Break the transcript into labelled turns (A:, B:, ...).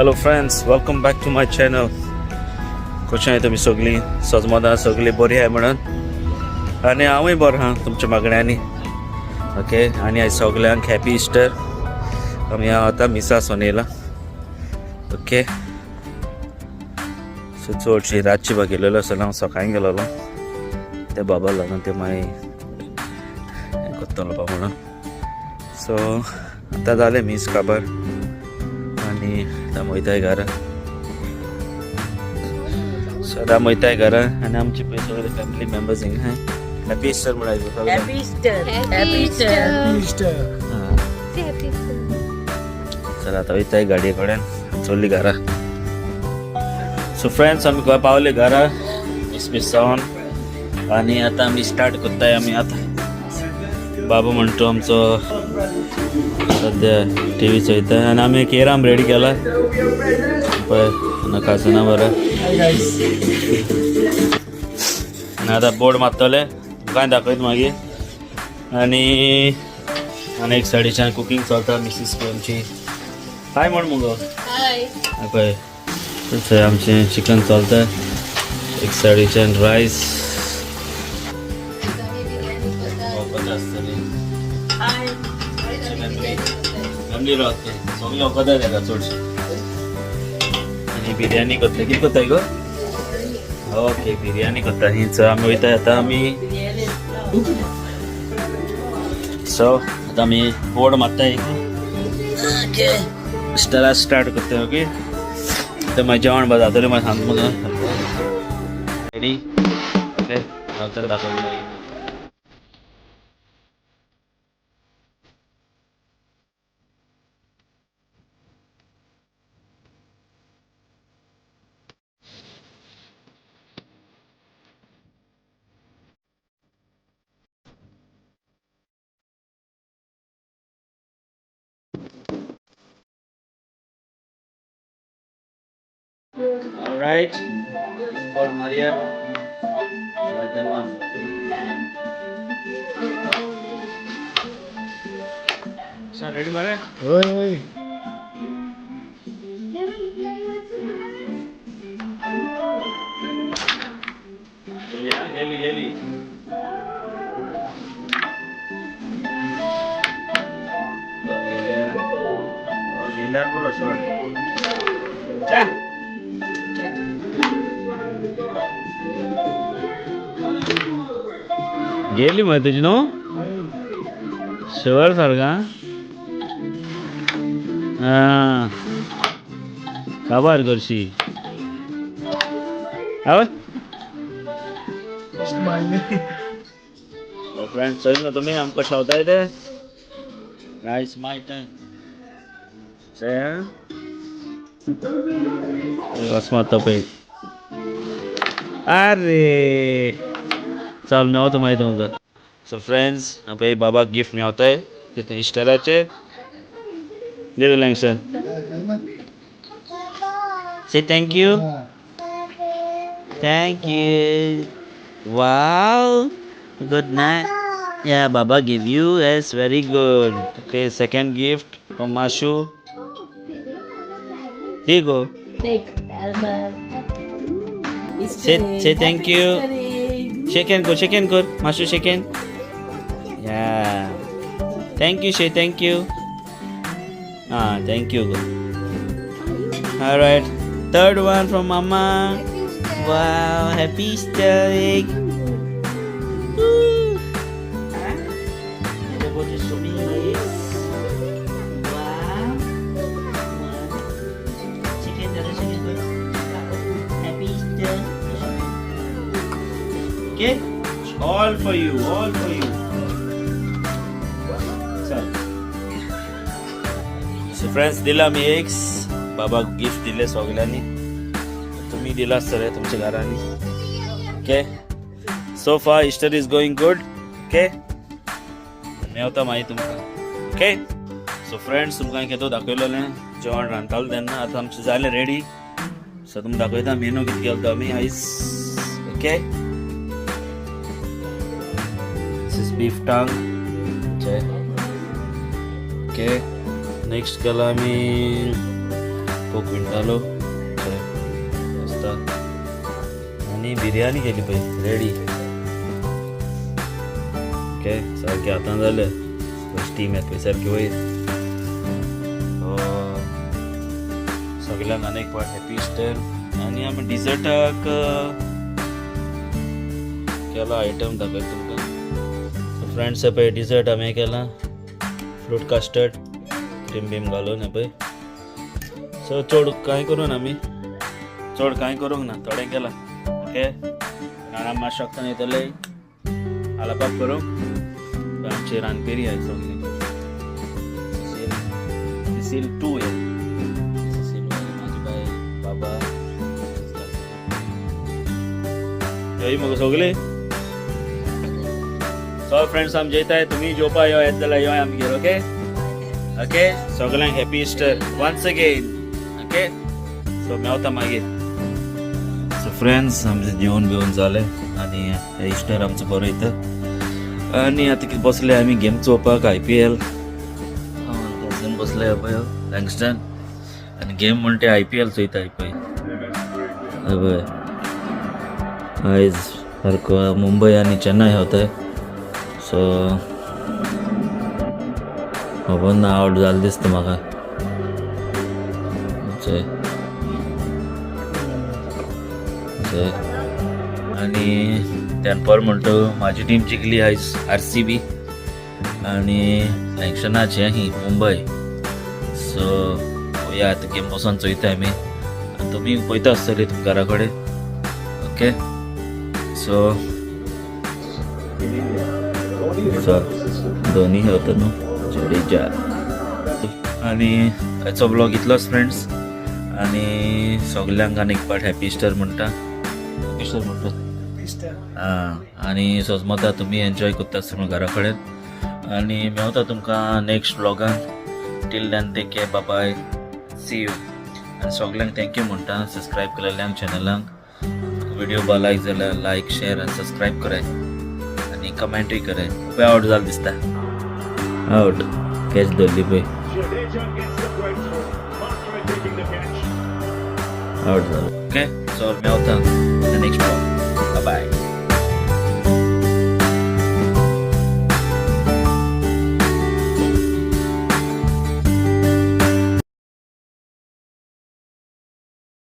A: Hello friends, welcome back to my channel. कशें आहाय तुमी सगळीं? सजमदां सगळीं बरी आहाय म्हणून आनी हांवूय बरो आहा तुमच्या मागण्यांनी. ओके, आनी आयज सगल्यांक हॅपी इस्टर. आमी हांव आतां मिसा सोन येयला. ओके, सो चडशी रातची बा गेलेलो आसलो, हांव सकाळीं गेलेलो ते बाबा लागून ते मागीर हें करतलो बा म्हणून. सो आतां जालें मीस काबार आनी आतां वयताय घरा. सो आतां वयताय घरा आनी आमची पळय सगळे फॅमिली मेंबर्स हिंगा. हॅपी इस्टर म्हणा.
B: Happy Easter. Happy Easter.
A: हां, चल आतां वयताय गाडये कडेन, चल्ली घरा. सो फ्रेंड्स, आमी खंय पावले घरा मीस बीस जावन आनी आतां आमी स्टार्ट करताय. आमी आतां बाबू म्हणतो आमचो सद्या टी व्ही चोयता आनी आमी केराम रेडी केला पळय नकासना बरें. आनी आतां बोर्ड मारतले, तुमकांय दाखयत मागीर. आनी आनी एक सायडीच्यान कुकींग चलता. मिसीस आमची हाय म्हण मुगो.
B: Hi.
A: पळय, थंय आमचें चिकन चलता, एक सायडीच्यान रायस आसतली.
B: Hi.
A: Family family रावता, सगळे वखदां तेका चडशे. आनी बिर्याणी करता. कितें करताय गो? ओके, बिर्याणी करता ही. चल आमी वयता आतां आमी. सो आतां आमी बोर्ड मारता. ओके, इस्टरा स्टार्ट करता. ओके, आतां मागीर जेवण बा जातलें, मागीर सांगता म्हाका. रेडी. ओके, हांव तर दाखोवं मागीर. All right, for Maria. Right, that one. Sir, ready मरे?
C: होय होय.
A: गेली गेली. गेल्यार पुरो शॉर्ट. चा गेली मग तुजी न्हू शुअर सारका. हां, काबार करशी हय. फ्रेंड्स, चल ना तुमी आमकां शेवताय ते. रायस मायटा मारता पळय. अरे चल, मेवता मागीर तुमकां. सो फ्रेंड्स, पळय बाबाक गिफ्ट मेवताय तितून इस्टराचे दिलें. Sir, say thank you. Thank you. Wow. Good night. Yeah, Baba give you. Yes, very good. Okay, second gift from Mashu. Here you go.
B: Take Albert.
A: Say thank you. Shake hand go, shake hand go. Mashu, shake hand. Yeah. Thank you, say thank you. Ah, thank you. All right. Third one from Mama. Wow, happy Easter egg. Woo. Go to show me this. Wow. Chicken, dada, chicken, good. Happy Easter. Okay? All for you, all for you. चल. So friends, दिला मी eggs. बाबाक gift दिले सगळ्यांनी. तुम्ही दिला आसतले तुमच्या घरांनी. Okay, so far Easter is going good. Okay, मेवता मागीर तुमकां. ओके, सो फ्रेंड्स, तुमकां कितें दाखयलेलें जेवण रांदतालो तेन्ना. आतां आमचें जालें रेडी. सो तुमकां दाखयता मेनू कितें केलो तो आमी आयज. Okay, this is beef tongue. Okay, next केला आमी पोक विंडालो मस्त. आनी बिरयानी केली पळय रेडी. ओके, सारकें आतां जालें. स्टीम येता पळय सारकी वयर. सो सगळ्यांक आनी एक फावट हॅपी इस्टर. आनी आमी डिजर्टाक केला आयटम, दाखयता तुमकां. सो फ्रेंड्स, पळय डिजर्ट आमी केलां फ्रूट कस्टर्ड, क्रीम बीम घालून. हें पळय. सो चड कांय करूं ना आमी, चड कांय करूंक ना, थोडें केलां. ओके, आनी मातशें शकता येतले आलापाप करूंक. आमची रानपेरी आहाय सगळी. सिसील, सिसील टू हे, सिसील वन, म्हाजी बाय, बाबा येय मगो सगळे. सो फ्रेंड्स, आमी जेयताय, तुमी जेवपा यो. येत जाल्यार यो आमगेर. ओके ओके, सगळ्यांक happy Easter once again. Okay, so मेवता मागीर. सो फ्रेंड्स, आमचें जेवण बिवण जालें आनी इस्टर आमचो बरो येता. आनी आतां कितें बसले आमी गेम चोवपाक, आयपीएल. कजन बसले पळय लँगस्टन आनी गेम म्हणटे आयपीएल चोयता पळय. हय पळय, आयज सारको मुंबय आनी चेन्नय होते. सो खबर ना, आवट जालें दिसता म्हाका. चोय चोय. आनी त्यान पर म्हणटा म्हाजी टीम जिखली आयज, आरसीबी, आनी लँगस्टनाची ही मुंबय. सो पळोवया आतां, गेम बसोन चोयता आमी आनी तुमी पळयता आसतली तुमच्या घरा कडेन. ओके, सो सो धोनी खेळता न्हू, जडेजा. आनी आयचो ब्लॉग इतलोच फ्रेंड्स. आनी सगल्यांक आनी एक फावट हॅपी इस्टर म्हणटा, हॅपी इस्टर म्हणटा. आं, आनी सोजमता तुमी एन्जॉय करता आसतना घरा कडेन. आनी मेवता तुमकां next ब्लॉगान. Till then, take care, bye, see you. आनी सगल्यांक thank you म्हणटा सबस्क्रायब केलेल्यांक चॅनलांक. व्हिडिओ बा लायक जाल्यार लायक, शेअर आनी सबस्क्रायब कराय आनी कमेंटूय कराय. पळय, आवट जालें दिसता. आवट, कॅच धरली पळय.
C: Jadeja gets the breakthrough. Mhatre taking the catch.
A: Out जालो. ओके, सो मेवता नेक्स्ट ब्लॉग.